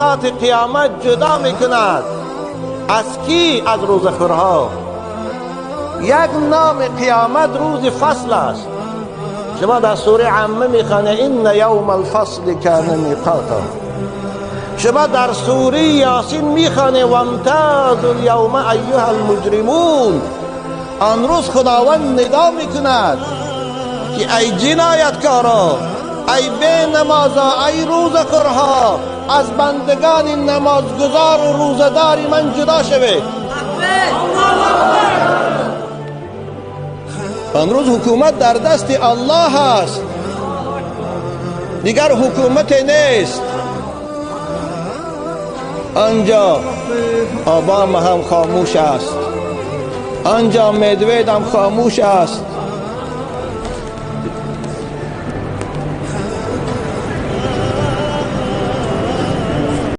Қиёмат ҷудо мекунад. Аз кӣ? Аз рӯзахӯрҳо. Як номи қиёмат рӯзи фасл аст. Шумо дар сураи Амма мехонед: инна явмал фасли кана миқота. Шумо дар сураи Ёсин мехонед: вамтазул явма айюҳал муҷримун. Он рӯз Худованд нидо мекунад, ки эй ҷинояткоро, эй бенамозо, эй рӯзахӯрҳо, аз бандагони намозгузору рӯзадори ман ҷудо шавед. Он рӯз ҳукумат дар дасти Аллоҳ аст, дигар ҳукумате нест. Анҷо Обама ҳам хомӯш аст, анҷо Медвед ҳам хомӯш аст.